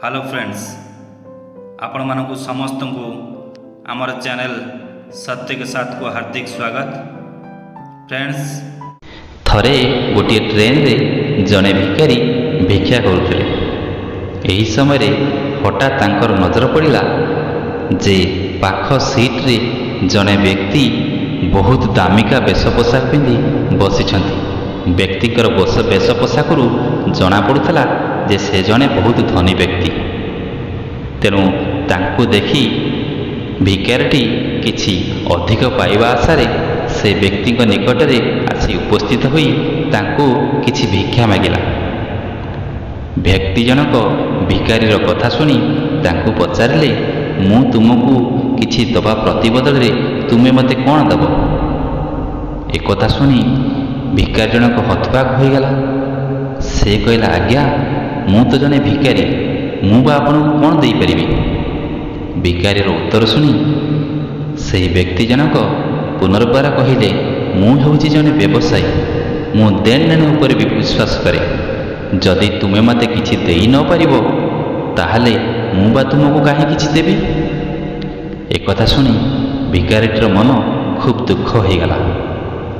Hello friends, ଆପଣମାନଙ୍କୁ ସମସ୍ତଙ୍କୁ ଆମର ଚ୍ୟାନେଲ୍ ସତ୍ୟ ସାଥକୁ ହାର୍ଦ୍ଦିକ ସ୍ୱାଗତ ଫ୍ରେଣ୍ଡସ୍। ଥରେ ଗୋଟିଏ ଟ୍ରେନରେ ଜଣେ ଭିକାରୀ ଭିକ୍ଷା କରୁଥିଲେ। ଏହି ସମୟରେ ହଠାତ୍ ତାଙ୍କର ନଜର ପଡ଼ିଲା ଯେ ପାଖ ସିଟ୍ରେ ଜଣେ ବ୍ୟକ୍ତି ବହୁତ ଦାମିକା ବେଶ ପୋଷାକ ପିନ୍ଧି ବସିଛନ୍ତି। ବ୍ୟକ୍ତିଙ୍କର ବେଶ ପୋଷାକରୁ ଜଣାପଡ଼ୁଥିଲା ଯେ ସେ ଜଣେ ବହୁତ ଧନୀ ବ୍ୟକ୍ତି। ତେଣୁ ତାଙ୍କୁ ଦେଖି ଭିକାରୀଟି କିଛି ଅଧିକ ପାଇବା ଆଶାରେ ସେ ବ୍ୟକ୍ତିଙ୍କ ନିକଟରେ ଆସି ଉପସ୍ଥିତ ହୋଇ ତାଙ୍କୁ କିଛି ଭିକ୍ଷା ମାଗିଲା। ବ୍ୟକ୍ତି ଜଣକ ଭିକାରୀର କଥା ଶୁଣି ତାଙ୍କୁ ପଚାରିଲେ, "ମୁଁ ତୁମକୁ କିଛି ଦେବା ପ୍ରତିବଦଳରେ ତୁମେ ମୋତେ କ'ଣ ଦେବ?" ଏକଥା ଶୁଣି ଭିକାରୀ ଜଣକ ହତବାକ୍ ହୋଇଗଲା। ସେ କହିଲା, "ଆଜ୍ଞା, ମୁଁ ତ ଜଣେ ଭିକାରୀ, ମୁଁ ବା ଆପଣଙ୍କୁ କ'ଣ ଦେଇପାରିବି?" ଭିକାରୀର ଉତ୍ତର ଶୁଣି ସେହି ବ୍ୟକ୍ତି ଜଣକ ପୁନର୍ବାର କହିଲେ, "ମୁଁ ହେଉଛି ଜଣେ ବ୍ୟବସାୟୀ। ମୁଁ ଦେଣ ନେଣ ଉପରେ ବି ବିଶ୍ୱାସ କରେ। ଯଦି ତୁମେ ମୋତେ କିଛି ଦେଇ ନ ପାରିବ, ତାହେଲେ ମୁଁ ବା ତୁମକୁ କାହିଁ କିଛି ଦେବି?" ଏକଥା ଶୁଣି ଭିକାରୀଟିର ମନ ଖୁବ୍ ଦୁଃଖ ହୋଇଗଲା।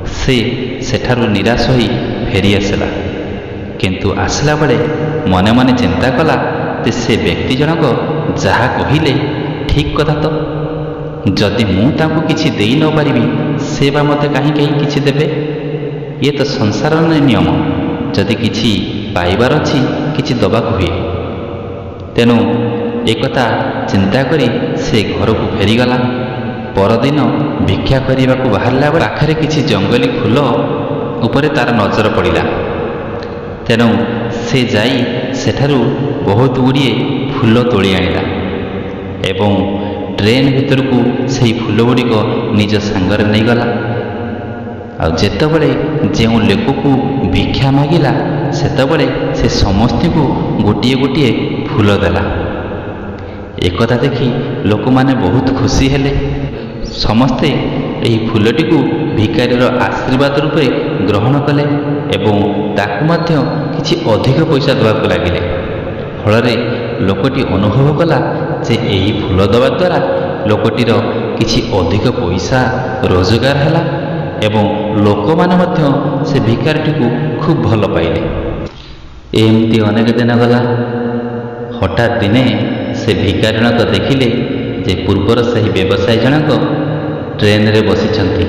ସେ ସେଠାରୁ ନିରାଶ ହୋଇ ଫେରିଆସିଲା। କିନ୍ତୁ ଆସିଲା ବେଳେ ମନେ ମନେ ଚିନ୍ତା କଲା ଯେ ସେ ବ୍ୟକ୍ତି ଜଣକ ଯାହା କହିଲେ ଠିକ୍ କଥା ତ। ଯଦି ମୁଁ ତାଙ୍କୁ କିଛି ଦେଇ ନ ପାରିବି, ସେ ବା ମୋତେ କାହିଁ କାହିଁ କିଛି ଦେବେ? ଇଏ ତ ସଂସାରର ନିୟମ। ଯଦି କିଛି ପାଇବାର ଅଛି, କିଛି ଦେବାକୁ ହୁଏ। ତେଣୁ ଏକଥା ଚିନ୍ତା କରି ସେ ଘରକୁ ଫେରିଗଲା। ପରଦିନ ଭିକ୍ଷା କରିବାକୁ ବାହାରିଲା ବେଳେ ପାଖରେ କିଛି ଜଙ୍ଗଲୀ ଫୁଲ ଉପରେ ତାର ନଜର ପଡ଼ିଲା। ତେଣୁ ସେ ଯାଇ ସେଠାରୁ ବହୁତ ଗୁଡ଼ିଏ ଫୁଲ ତୋଳି ଆଣିଲା ଏବଂ ଟ୍ରେନ୍ ଭିତରକୁ ସେହି ଫୁଲ ଗୁଡ଼ିକ ନିଜ ସାଙ୍ଗରେ ନେଇଗଲା। ଆଉ ଯେତେବେଳେ ଯେଉଁ ଲୋକକୁ ଭିକ୍ଷା ମାଗିଲା, ସେତେବେଳେ ସେ ସମସ୍ତଙ୍କୁ ଗୋଟିଏ ଗୋଟିଏ ଫୁଲ ଦେଲା। ଏକଥା ଦେଖି ଲୋକମାନେ ବହୁତ ଖୁସି ହେଲେ। ସମସ୍ତେ ଏହି ଫୁଲଟିକୁ ଭିକାରୀର ଆଶୀର୍ବାଦ ରୂପେ ଗ୍ରହଣ କଲେ ଏବଂ ତାକୁ ମଧ୍ୟ କିଛି ଅଧିକ ପଇସା ଦେବାକୁ ଲାଗିଲେ। ଫଳରେ ଲୋକଟି ଅନୁଭବ କଲା ଯେ ଏହି ଫୁଲ ଦେବା ଦ୍ୱାରା ଲୋକଟିର କିଛି ଅଧିକ ପଇସା ରୋଜଗାର ହେଲା ଏବଂ ଲୋକମାନେ ମଧ୍ୟ ସେ ଭିକାରୀଟିକୁ ଖୁବ୍ ଭଲ ପାଇଲେ। ଏମିତି ଅନେକ ଦିନ ଗଲା। ହଠାତ୍ ଦିନେ ସେ ଭିକାରୀ ଜଣକ ଦେଖିଲେ ଯେ ପୂର୍ବର ସେହି ବ୍ୟବସାୟୀ ଜଣକ ଟ୍ରେନରେ ବସିଛନ୍ତି।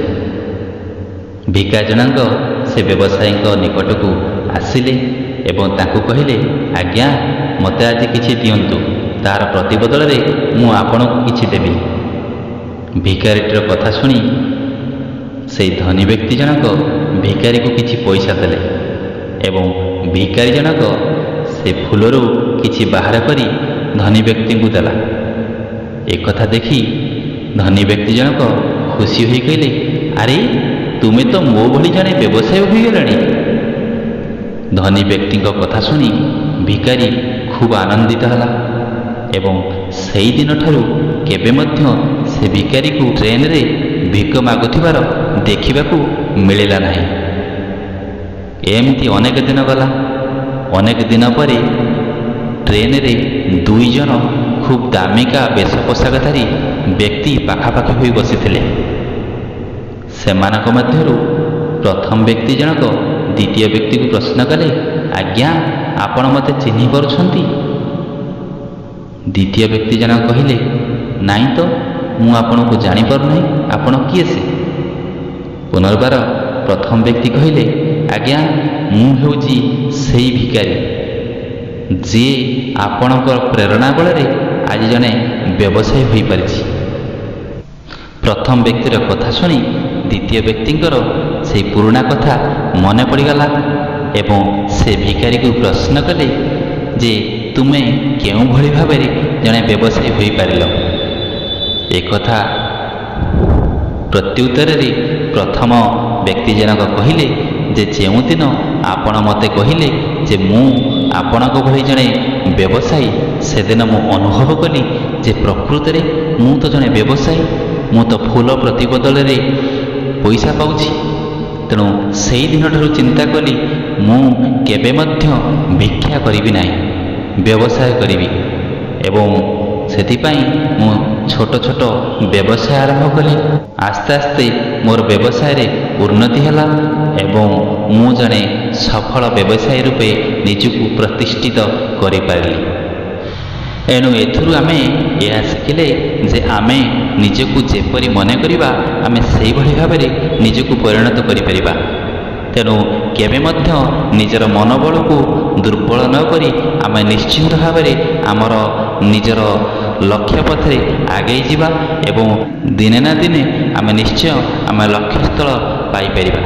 ଭିକାରୀ ଜଣକ ସେ ବ୍ୟବସାୟୀଙ୍କ ନିକଟକୁ ଆସିଲେ ଏବଂ ତାଙ୍କୁ କହିଲେ, "ଆଜ୍ଞା, ମୋତେ ଆଜି କିଛି ଦିଅନ୍ତୁ। ତାର ପ୍ରତିବଦଳରେ ମୁଁ ଆପଣଙ୍କୁ କିଛି ଦେବି।" ଭିକାରୀଟିର କଥା ଶୁଣି ସେଇ ଧନୀ ବ୍ୟକ୍ତି ଜଣକ ଭିକାରୀକୁ କିଛି ପଇସା ଦେଲେ ଏବଂ ଭିକାରୀ ଜଣକ ସେ ଫୁଲରୁ କିଛି ବାହାର କରି ଧନୀ ବ୍ୟକ୍ତିଙ୍କୁ ଦେଲା। ଏକଥା ଦେଖି ଧନୀ ବ୍ୟକ୍ତି ଜଣକ ଖୁସି ହୋଇ କହିଲେ, "ଆରେ, ତୁମେ ତ ମୋ ଭଳି ଜଣେ ବ୍ୟବସାୟୀ ହୋଇଗଲଣି।" ଧନୀ ବ୍ୟକ୍ତିଙ୍କ କଥା ଶୁଣି ଭିକାରୀ ଖୁବ୍ ଆନନ୍ଦିତ ହେଲା ଏବଂ ସେଇଦିନଠାରୁ କେବେ ମଧ୍ୟ ସେ ଭିକାରୀକୁ ଟ୍ରେନରେ ଭିକ ମାଗୁଥିବାର ଦେଖିବାକୁ ମିଳିଲା ନାହିଁ। ଏମିତି ଅନେକ ଦିନ ଗଲା। ଅନେକ ଦିନ ପରେ ଟ୍ରେନରେ ଦୁଇ ଜଣ ଖୁବ୍ ଦାମିକା ବେଶ ପୋଷାକଧାରୀ ବ୍ୟକ୍ତି ପାଖାପାଖି ହୋଇ ବସିଥିଲେ। ସେମାନଙ୍କ ମଧ୍ୟରୁ ପ୍ରଥମ ବ୍ୟକ୍ତି ଜଣକ ଦ୍ୱିତୀୟ ବ୍ୟକ୍ତିକୁ ପ୍ରଶ୍ନ କଲେ, "ଆଜ୍ଞା, ଆପଣ ମୋତେ ଚିହ୍ନି ପାରୁଛନ୍ତି?" ଦ୍ୱିତୀୟ ବ୍ୟକ୍ତି ଜଣକ କହିଲେ, "ନାଇଁ ତ, ମୁଁ ଆପଣଙ୍କୁ ଜାଣିପାରୁନାହିଁ। ଆପଣ କିଏ ସେ?" ପୁନର୍ବାର ପ୍ରଥମ ବ୍ୟକ୍ତି କହିଲେ, "ଆଜ୍ଞା, ମୁଁ ହେଉଛି ସେଇ ଭିକାରୀ, ଯିଏ ଆପଣଙ୍କ ପ୍ରେରଣା ବଳରେ ଆଜି ଜଣେ ବ୍ୟବସାୟୀ ହୋଇପାରିଛି।" ପ୍ରଥମ ବ୍ୟକ୍ତିର କଥା ଶୁଣି ଦ୍ୱିତୀୟ ବ୍ୟକ୍ତିଙ୍କର ସେଇ ପୁରୁଣା କଥା ମନେ ପଡ଼ିଗଲା ଏବଂ ସେ ଭିକାରୀକୁ ପ୍ରଶ୍ନ କଲେ ଯେ ତୁମେ କେଉଁଭଳି ଭାବରେ ଜଣେ ବ୍ୟବସାୟୀ ହୋଇପାରିଲ? ଏକଥା ପ୍ରତ୍ୟୁତ୍ତରରେ ପ୍ରଥମ ବ୍ୟକ୍ତି ଜଣକ କହିଲେ ଯେ ଯେଉଁଦିନ ଆପଣ ମୋତେ କହିଲେ ଯେ ମୁଁ ଆପଣଙ୍କ ଭଳି ଜଣେ ବ୍ୟବସାୟୀ, ସେଦିନ ମୁଁ ଅନୁଭବ କଲି ଯେ ପ୍ରକୃତରେ ମୁଁ ତ ଜଣେ ବ୍ୟବସାୟୀ। ମୁଁ ତ ଫୁଲ ପ୍ରତିବଦଳରେ ପଇସା ପାଉଛି। ତେଣୁ ସେଇ ଦିନଠାରୁ ଚିନ୍ତା କଲି, ମୁଁ କେବେ ମଧ୍ୟ ଭିକ୍ଷା କରିବି ନାହିଁ, ବ୍ୟବସାୟ କରିବି। ଏବଂ ସେଥିପାଇଁ ମୁଁ ଛୋଟ ଛୋଟ ବ୍ୟବସାୟ ଆରମ୍ଭ କଲି। ଆସ୍ତେ ଆସ୍ତେ ମୋର ବ୍ୟବସାୟରେ ଉନ୍ନତି ହେଲା ଏବଂ ମୁଁ ଜଣେ ସଫଳ ବ୍ୟବସାୟୀ ରୂପେ ନିଜକୁ ପ୍ରତିଷ୍ଠିତ କରିପାରିଲି। ଏଣୁ ଏଥିରୁ ଆମେ ଏହା ଶିଖିଲେ ଯେ ଆମେ ନିଜକୁ ଯେପରି ମନେ କରିବା, ଆମେ ସେହିଭଳି ଭାବରେ ନିଜକୁ ପରିଣତ କରିପାରିବା। ତେଣୁ କେବେ ମଧ୍ୟ ନିଜର ମନୋବଳକୁ ଦୁର୍ବଳ ନ କରି ଆମେ ନିଶ୍ଚିନ୍ତ ଭାବରେ ଆମର ନିଜର ଲକ୍ଷ୍ୟ ପଥରେ ଆଗେଇ ଯିବା ଏବଂ ଦିନେ ନା ଦିନେ ଆମେ ନିଶ୍ଚୟ ଆମେ ଲକ୍ଷ୍ୟସ୍ଥଳ ପାଇପାରିବା।